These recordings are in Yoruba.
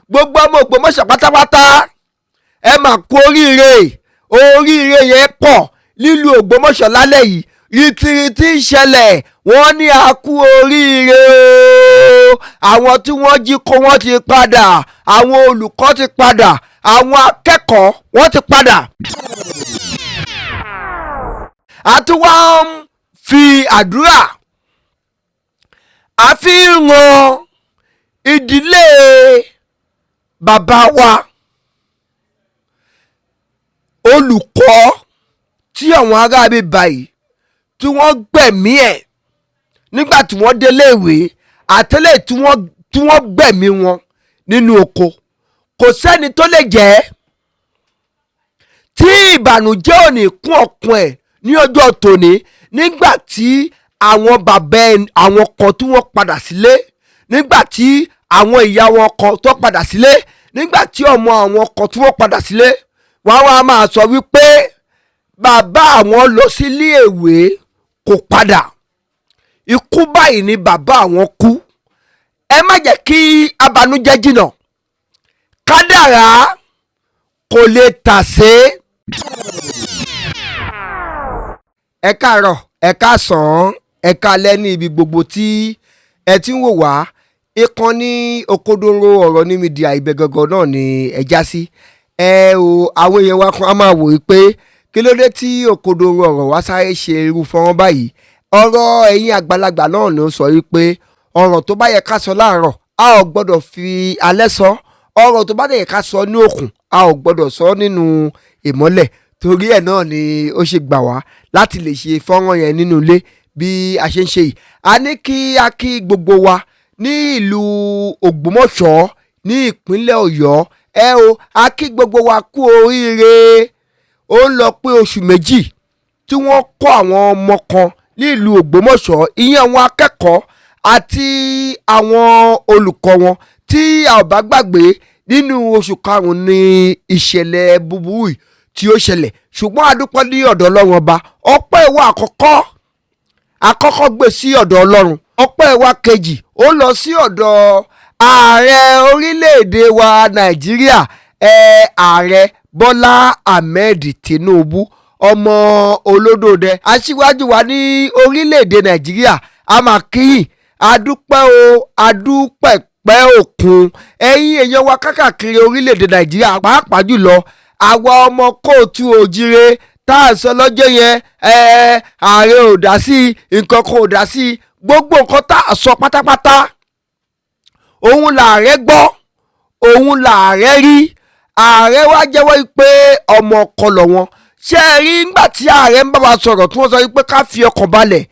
Gbogbo ọmọ Ògbómọ̀ṣọ́ pátápátá, ẹ mà kú oríire. Oríire yẹn pọ̀ nílùú Ògbómọ̀ṣọ́ lálẹ́ yìí. Rìtìrìtì ń ṣẹlẹ̀, wọ́n ní a kú oríire o. Àwọn tí wọ́n jí kó, wọ́n ti padà. Àwọn olùkọ́ ti padà, àwọn akẹ́kọ̀ọ́ wọ́n ti padà. Àti wọ́n ń fi àdúrà a fi ń ran ìdílé bàbá wa olùkọ́ tí àwọn aráabí báyìí tí wọ́n gbẹ̀mí ẹ̀ nígbà tí wọ́n délé ìwé, àtẹ́lẹ̀ tí wọ́n gbẹ̀mí wọn nínú oko. Kò sẹ́ni tó lè jẹ́ tí ìbànújẹ́ ò ní kún ọkàn ẹ̀ ní ọjọ́ tòní, nígbà tí àwọn bàbá àwọn kan tí wọ́n padà sílé, nígbà tí àwọn ìyá wọn kan tó padà sílé, nígbà tí ọmọ àwọn kan tí wọ́n padà sílé, wọ́n á wá máa sọ wípé bàbá àwọn lọ sílé ìwé, kò padà, ikú báyìí ni bàbá àwọn kú. Ẹ má jẹ́ kí abanújẹ́ jìnnà, kádàrá kò lè tàsé. Ẹ káàárọ̀, ẹ káàsán, ẹ káalẹ́ ní ibi gbogbo tí ẹ ti ń wò wá. Ìkànnì Òkodoro Ọ̀rọ̀ ní Media, ibẹ̀ gangan náà ni ẹ já sí. Ẹ o, àwọn èèyàn wa kan á máa wò ó pé kí ló dé tí Òkodoro Ọ̀rọ̀ wá sáré ṣe irú fọ́nrán báyìí. Ọ̀rọ̀ ẹ̀yin àgbàlagbà náà ló sọ wípé ọ̀rọ̀ tó bá yẹ ká sọ láàárọ̀, a ò gbọ́dọ̀ fi alẹ́ sọ. Ọ̀rọ̀ tó bá yẹ ká sọ ní òkun, a ò gbọ́dọ̀ sọ nínú ìmọ́lẹ̀. Torí ẹ̀ náà ni ó ṣe gbà wá láti lè ṣe fọ́nrán yẹn nínú ilé bí a ṣe ń ṣe yìí. A ní kí a kí gbogbo wa ní ìlú Ògbómọ̀ṣọ́ ní ìpínlẹ̀ Ọ̀yọ́. Ẹ o, a kí gbogbo wa kú oríire. Ó ń lọ pé oṣù 2 tí wọ́n kọ́ àwọn ọmọ kan ní ìlú Ògbómọ̀ṣọ́, ìyẹn àwọn akẹ́kọ̀ọ́ àti àwọn olùkọ́ wọn. Tí a ò bá gbàgbé, nínú oṣù karùn-ún ní ìṣẹ̀lẹ̀ búburú yìí tí ó ṣẹlẹ̀. Ṣùgbọ́n a dúpẹ́ ní ọ̀dọ̀ Ọlọ́run Ọba. Ọpẹ́ wa àkọ́kọ́, àkọ́kọ́ gbé sí ọ̀dọ̀ Ọlọ́run. Ọpẹ́ wa kejì, ó lọ sí ọ̀dọ̀ ààrẹ orílẹ̀-èdè wa Nàìjíríà, ẹ ààrẹ Bọ́lá Ahmed Tinubu, ọmọ olódòdẹ, aṣíwájú wa ní orílẹ̀-èdè Nàìjíríà. A máa kíyìn, adúpẹ́ o, adúpẹ́ pẹ́ òkun. Ẹ̀yin èèyàn wa kákàkiri orílẹ̀-èdè Nàìjíríà, pàápàá jùlọ àwa ọmọ kóòtù òjire tá à ń sọ lọ́jọ́ yẹn, ẹ ààrẹ ò dá sí, nǹkan kan ò dá sí, gbogbo nǹkan tá a sọ pátápátá, òun làárẹ̀ gbọ́, òun làárẹ̀ rí. Ààrẹ wá jẹ́wọ́ pé ọmọ ọkọlọ̀ wọn. Ṣé ẹ rí nígbà tí ààrẹ ń bá wa sọ̀rọ̀, tí wọ́n sọ pé ká fi ọkàn balẹ̀,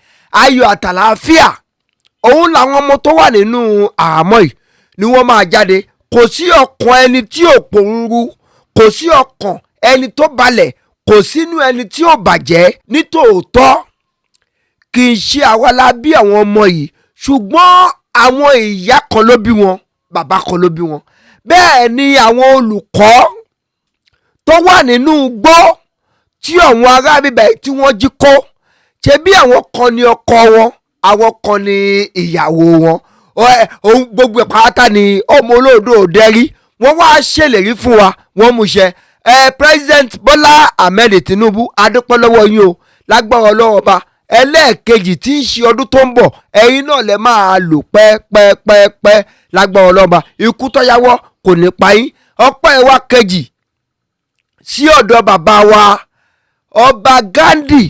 ayọ̀ àtàlàáfíà òun làwọn ọmọ tó wà nínú àhámọ́ yìí ni wọ́n máa jáde. Kò sí ọkàn ẹni tí ò pòrúurú, kò sí ọkàn ẹni tó balẹ̀, kò sínú ẹni tí ò bàjẹ́. Nítòótọ́, kì í ṣe àwa la bí àwọn ọmọ yìí, ṣùgbọ́n àwọn ìyá kan ló bí wọn, bàbá kan ló bí wọn. Bẹ́ẹ̀ ni àwọn olùkọ́ tó wà nínú igbó tí àwọn ará bíbẹ̀ tí wọ́n jí kó, ṣe bí àwọn kan ní ọkọ wọn, àwọn kan ní ìyàwó wọn. Ohun gbogbo ẹ̀ pátá ni ọmọ olóòdó òdẹ́rí. Wọ́n wá ṣèlérí fún wa, wọ́n mú ṣẹ. Ẹ President Bọ́lá Ahmed Tinubu, adúpẹ́ lọ́wọ́ yín o. Lágbára Ọlọ́run Ọba, ẹlẹ́ẹ̀kejì tí ń ṣe ọdún tó ń bọ̀, ẹ̀yin náà lẹ máa lò pẹ́pẹ́pẹ́pẹ́. Lágbára Ọlọ́run Ọba, ikú tọ́yáwọ́ kò ní pa yín. Ọpẹ́ wa kejì sí ọ̀dọ̀ bàbá wa Ọba Ghandi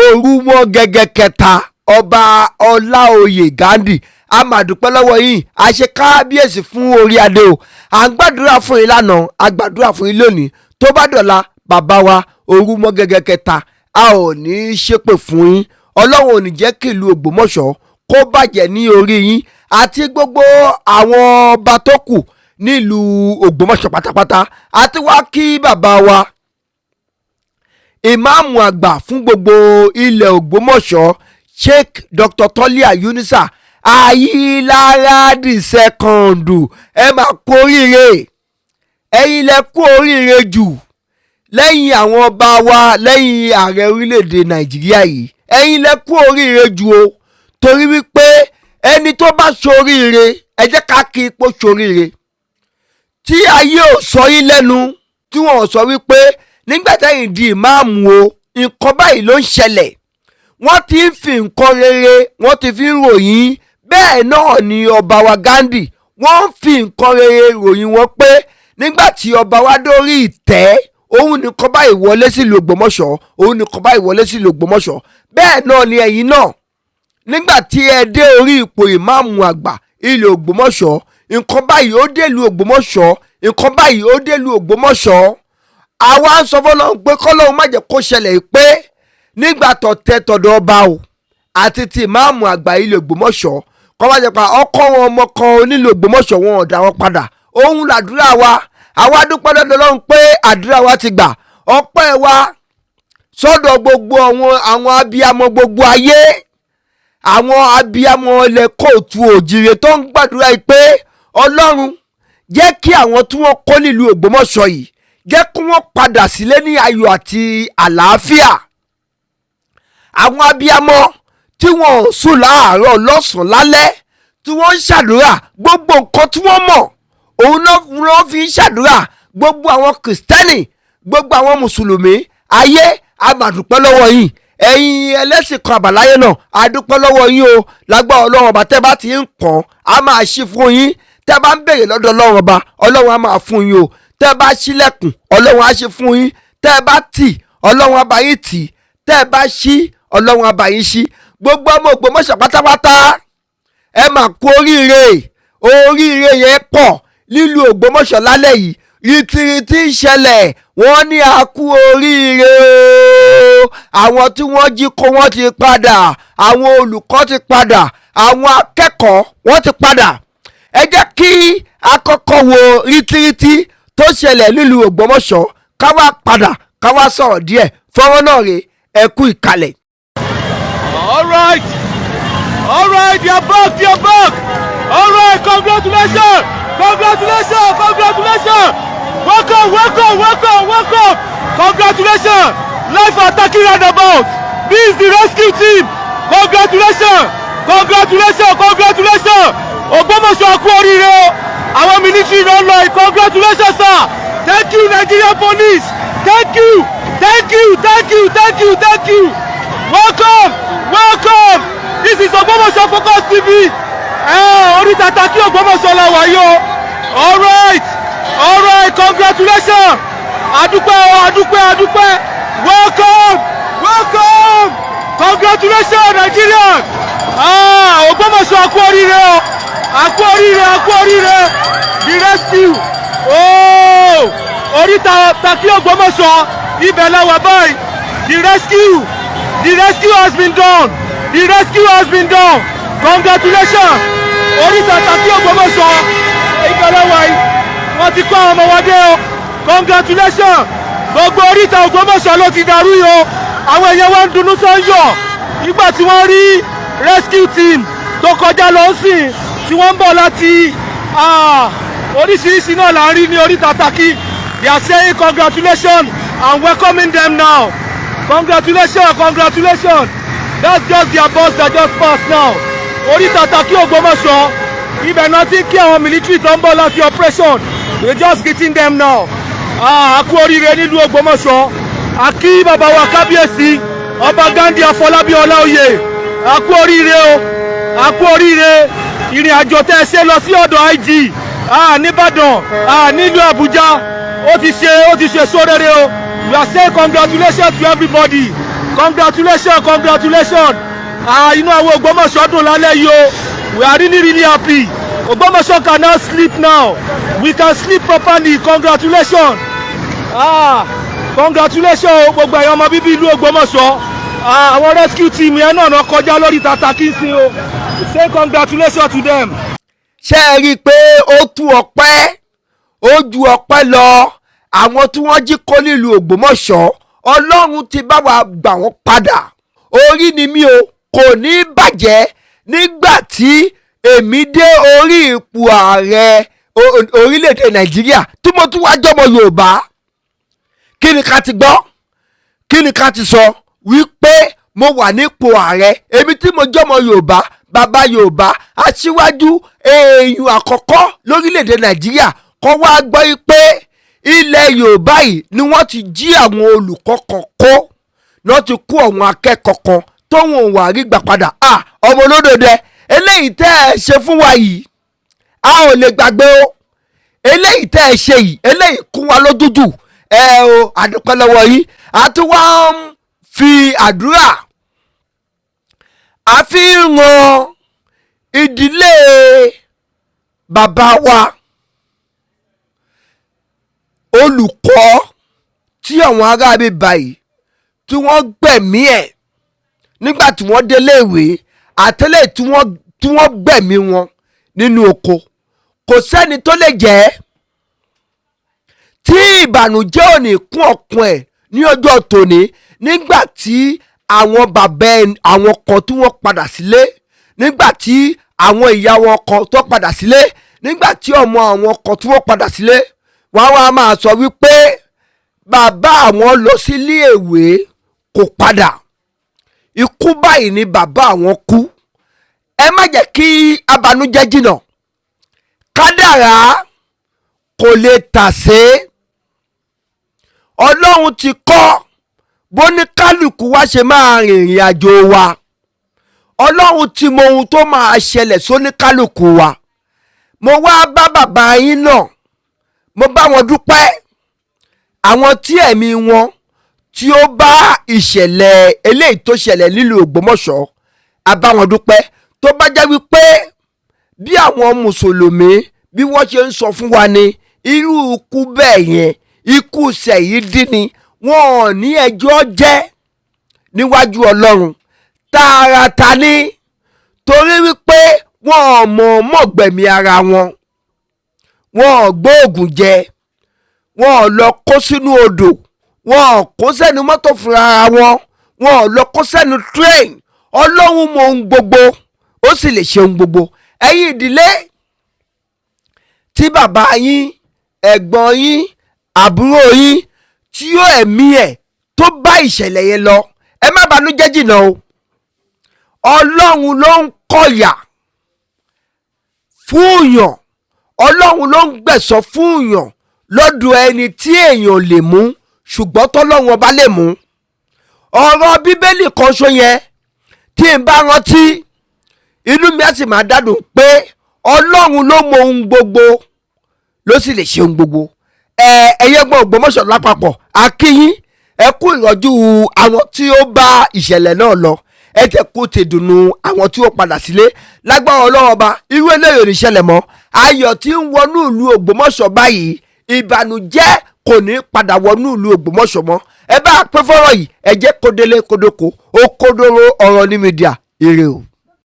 Orúmọ gẹ́gẹ́ kẹta, Ọba Ọláoyè Ghandi. A máa dúpẹ́ lọ́wọ́ yín. A ṣe kábíyèsí fún orí adé o. À ń gbàdúrà fún yín lánàá, a gbàdúrà fún yín lónìí. Tó bá dọ̀la, bàbá wa Orúmọ gẹ́gẹ́ kẹta, a ò ní í ṣépè fún yín. Ọlọ́run ò ní jẹ́ kí ìlú Ògbómọ̀ṣọ́ kó bàjẹ́ ní orí yín àti gbogbo àwọn ọba tó kù nílùú Ògbómọ̀ṣọ́ pátápátá. Àti wá kí bàbá wa ìmáàmù àgbà fún gbogbo ilẹ̀ Ògbómọ̀ṣọ́, Sheikh Dr. Tolia Yunusa Ayilara the Second, ẹ máa kú oríire. Ẹ̀yin lẹ kú oríire jù lẹ́yìn àwọn ọba wa, lẹ́yìn ààrẹ orílẹ̀-èdè Nàìjíríà yìí. Ẹ̀yin lẹ kú oríire jù o, torí wípé ẹni tó bá ṣoríire, ẹ jẹ́ ká kí ipò ṣoríire. Tí ayé ò sọ yín lẹ́nu, tí wọ́n sọ wípé nígbà tẹ́yìn di ìmáàmù o, nǹkan báyìí ló ń ṣẹlẹ̀. Wọ́n ti ń fi nǹkan rere, wọ́n ti fi ń ròyìn. Bẹ́ẹ̀ náà ni ọba wa Gandhi, wọ́n ń fi nǹkan rere ròyìn wọn pé nígbà tí ọba wa dórí ìtẹ́, òun nìkan báyìí wọlé sílùú Ògbómọ̀ṣọ́, òun nìkan báyìí wọlé sílùú Ògbómọ̀ṣọ́. Bẹ́ẹ̀ náà ni ẹ̀yin náà, nígbà tí ẹ dé orí ipò ìmáàmù àgbà ilẹ̀ Ògbómọ̀ṣọ́, nǹkan báyìí ó délùú Ògbómọ̀ṣọ́, nǹkan báyìí ó délùú Ògbómọ̀ṣọ́. Àwa ń sọ fọlọ́run pé kọ́lọ́run má jẹ́ kó ṣẹlẹ̀ pé nígbà tọ̀tẹ̀ tọ̀dọ̀ ọba o àti ti ìmáàmù àgbà ilẹ̀ Ògbómọ̀ṣọ́ kọ́ má jẹ́ pa ọkọ wọn, ọmọ kan onílù Ògbómọ̀ṣọ́, wọn ò dá wọn padà. Òun làdúrà wa. Àwa dúpẹ́ lọ́dọ̀ Ọlọ́run pé àdúrà wa ti gbà. Ọpẹ́ wa sọ́dọ̀ gbogbo àwọn abiyamọ gbogbo ayé, àwọn abiyamọ ilẹ̀ káàárọ̀ oòjíire tó ń gbàdúrà yìí pé Ọlọ́run jẹ́ kí àwọn tí wọ́n kó nílùú Ògbómọ̀ṣọ́ yìí, jẹ́ kí wọ́n padà sílé ní ayọ̀ àti àlàáfíà. Àwọn abiyamọ tí wọ́n ò sùn láàárọ̀, lọ́sàn-án, lálẹ́, tí wọ́n ń ṣàdúrà, gbogbo nǹkan tí wọ́n mọ̀, òun náà wọ́n fi ń ṣàdúrà. Gbogbo àwọn Kìrìsìtẹ́nì, gbogbo àwọn Mùsùlùmí ayé, a máa dúpẹ́ lọ́wọ́ yín. Ẹ̀yin ẹlẹ́sìn kan àbáláyé náà, a dúpẹ́ lọ́wọ́ yín o. Lágbára Ọlọ́run Ọba, tẹ́ bá ti ń kàn, á máa ṣí fún yín. Tẹ́ bá ń béèrè lọ́dọ̀ Ọlọ́run Ọba, Ọlọ́run á máa fún yín o. Tẹ́ bá ṣílẹ̀kùn, Ọlọ́run á ṣe fún yín. Tẹ́ bá tì, Ọlọ́run á bá yín tì. Tẹ́ bá ṣí, Ọlọ́run á bá yín ṣí. Gbogbo ọmọ Ògbómọ̀ṣọ́ pátápátá, ẹ máa kú oríire. Oríire yẹn pọ̀ nílùú Ògbómọ̀ṣọ́ lálẹ́ yìí. Rìtìrìtì ń ṣẹlẹ̀, wọ́n ní a kú oríire o. Àwọn tí wọ́n jí kó, wọ́n ti padà. Àwọn olùkọ́ ti padà, àwọn akẹ́kọ̀ọ́ wọ́n ti padà. Ẹ jẹ́ kí a kọ́kọ́ wo rìtìrìtì tó ṣẹlẹ̀ nílùú Ògbómọ̀ṣọ́, ká wá padà, ká wá sọ̀rọ̀ díẹ̀. Fọ́nrán náà rèé, ẹ kú ìkàlẹ̀. All right. All right, they are back, they are back. All right, congratulations. Congratulations, congratulations. Welcome, welcome, welcome, welcome. Congratulations. Live at Takí Roundabout. This is the rescue team. Congratulations. Congratulations, congratulations. Ògbómọ̀ṣọ́, kú oríire o. Àwọn military ló ń lọ yìí. Congratulations, sir. Thank you, Nigerian police. Thank you, thank you, thank you, thank you, thank you. Welcome, welcome. This is Ògbómọ̀ṣọ́ Focus TV. Oríta Takí Ògbómọ̀ṣọ́ la wà yìí o. All right, all right, congratulations. Adúpẹ́ o, adúpẹ́, adúpẹ́. Welcome, welcome. Congratulations, Nigeria. Ah, Ògbómọ̀ṣọ́, a kú oríire o. A kú oríire, a kú oríire. The rescue. Oh, oríta Takí Ògbómọ̀ṣọ́, ibẹ̀ la wà báyìí. The rescue, the rescue has been done. The rescue has been done. Congratulations. Oríta Takí Ògbómọ̀ṣọ́, ibẹ̀ la wà yìí. Wọ́n ti kó àwọn ọmọ wa dé o. Congratulations. Gbogbo oríta Ògbómọ̀ṣọ́ ló ti dàrú yìí o. Àwọn èèyàn wa ń dunnú tó ń yọ̀ nígbà tí wọ́n rí rescue team tó kọjá lọ sí, tí wọ́n ń bọ̀ láti oríṣiríṣi náà là ń rí ní oríta Takí. They are saying congratulations and welcoming them now. Congratulations, congratulations. That's just their bus that just passed now. Oríta Takí Ògbómọ̀ṣọ́, ibẹ̀ náà ti ń kí àwọn military tó ń bọ̀ láti operation. We just greeting them now. Ah, a kú oríire nílùú Ògbómọ̀ṣọ́. A kí bàbá wa kábíyèsí, Ọba Ghandi Afọlábí Ọláoyè. A kú oríire o, a kú oríire. Ìrìn àjò tẹ́ ẹ ṣe lọ sí ọ̀dọ̀ IG nìbàdàn, nílùú Àbújá, ó ti ṣe, ó ti ṣe sóréré o. We are saying congratulations to everybody. Congratulations, congratulations. Inú àwọn Ògbómọ̀ṣọ́ dùn lálẹ́ yìí o. We are really, really happy. Ògbómọ̀ṣọ́ can now sleep now. We can sleep properly. Congratulations. Ah, congratulations o, gbogbo ẹ̀yàn ọmọ bíbí ìlú Ògbómọ̀ṣọ́. Àwọn rescue team yẹn náà kọjá lórí Takí sí o. Say congratulations to them. Ṣé ẹ rí i pé ó tú ọpẹ́, ó ju ọpẹ́ lọ? Àwọn tí wọ́n jí kó nílùú Ògbómọ̀ṣọ́, Ọlọ́run ti bá wa gbà wọ́n padà. Orí ni mí o, kò ní bàjẹ́. Nígbà tí èmi dé orí ipò ààrẹ orílẹ̀-èdè Nàìjíríà, tí mo tún wá jọmọ Yorùbá, kí ni ká ti gbọ́? Kí ni ká ti sọ wípé mo wà nípò ààrẹ, èmi tí mo jọmọ Yorùbá, bàbá Yorùbá, aṣíwájú èèyàn àkọ́kọ́ lórílẹ̀‐èdè Nàìjíríà? Kọ́ wá gbọ́ yí pé ilẹ̀ Yorùbá yìí ni wọ́n ti jí àwọn olùkọ́ kan kó, lọ́ ti kó àwọn akẹ́kọ̀ọ́ kan tóun ò wà rí gbà padà. À ọmọ olódòdẹ, eléyìí tẹ́ ẹ ṣe fún wa yìí, a ò lè gbàgbé o. Eléyìí tẹ́ ẹ ṣe yìí, eléyìí kún wa lójújù ẹ o. Àdúpẹ́ lọ́wọ́ yìí. Àti wá ń fi àdúrà a fi ń ran ìdílé bàbá wa olùkọ́ tí àwọn aráabí báyìí tí wọ́n gbẹ̀mí ẹ̀ nígbà tí wọ́n délé ìwé, àtẹ́lẹ̀ tí wọ́n gbẹ̀mí wọn nínú oko. Kò sẹ́ni tó lè jẹ́ tí ìbànújẹ́ ò ní kún ọkàn ẹ̀ ní ọjọ́ tòní, nígbà tí àwọn bàbá àwọn kan tí wọ́n padà sílé, nígbà tí àwọn ìyá wọn kan tó padà sílé, nígbà tí ọmọ àwọn kan tí wọ́n padà sílé, wọ́n á wá máa sọ wípé bàbá àwọn lọ sílé ìwé, kò padà, ikú báyìí ni bàbá àwọn kú. Ẹ má jẹ́ kí abanújẹ́ jìnnà. Kádàrá kò lè tàsé. Ọlọ́run ti kọ́ bóníkálùkù wa ṣe máa rìnrìn àjò wa. Ọlọ́run ti mọ ohun tó máa ṣẹlẹ̀ sóníkálùkù wa. Mo wá bá bàbá yín náà, mo bá wọn dúpẹ́, àwọn tí ẹ̀mí wọn tí ó bá ìṣẹ̀lẹ̀ eléyìí tó ṣẹlẹ̀ nílùú Ògbómọ̀ṣọ́, a bá wọn dúpẹ́. Tó bá jẹ́ wípé bí àwọn mùsùlùmí bí wọ́n ṣe ń sọ fún wa ni irú ikú bẹ́ẹ̀ yẹn, ikú sẹ̀yìndín ni, wọn ò ní ẹjọ́ jẹ́ níwájú Ọlọ́run tààràtà ni, torí wípé wọn ò mọ̀ọ́mọ̀ gbẹ̀mí ara wọn, wọn ò gbóògùn jẹ, wọn ò lọ kó sínú odò, wọn ò kó sẹ́nu mọ́tò fúnra wọn, wọn ò lọ kó sẹ́nu train. Ọlọ́run mọ ohun gbogbo, ó sì lè ṣe ohun gbogbo. Ẹ̀yin ìdílé tí bàbá yín, ẹ̀gbọ́n yín, àbúrò yín tí ó ẹ̀mí ẹ̀ tó bá ìṣẹ̀lẹ̀ yẹn lọ, ẹ má banújẹ́ jìnnà o. Ọlọ́run ló ń kọ̀yà fún yàn, Ọlọ́run ló ń gbẹ̀sọ́ fún yàn lọ́dọ̀ ẹni tí èèyàn lè mú, ṣùgbọ́n tọ́lọ́run ọba lè mú. Ọ̀rọ̀ Bíbélì kan ṣo yẹn tí n bá rántí, inú mi á sì máa dádùn pé Ọlọ́run ló mọ ohun gbogbo, ló sì lè ṣe ohun gbogbo. Ẹ ẹyẹgbọ́n Ògbómọ̀ṣọ́ lápapọ̀, a kí yín, ẹ kú ìrọ́jú àwọn tí ó bá ìṣẹ̀lẹ̀ náà lọ, ẹ tẹ̀ kú ti dùnnú àwọn tí ó padà sílé. Lágbára Ọlọ́run ọba, irú eléyìí ò ní ṣẹlẹ̀ mọ́. Ayọ̀ tí ń wọnú ìlú Ògbómọ̀ṣọ́ báyìí, ìbànújẹ́ kò ní padà wọnú ìlú Ògbómọ̀ṣọ́ mọ́. Ẹ bá a pẹ́ fọ́rọ̀ yìí, ẹ jẹ́ kó délé kódókó ó kódóró ọ̀rọ̀ ní media. Ire o.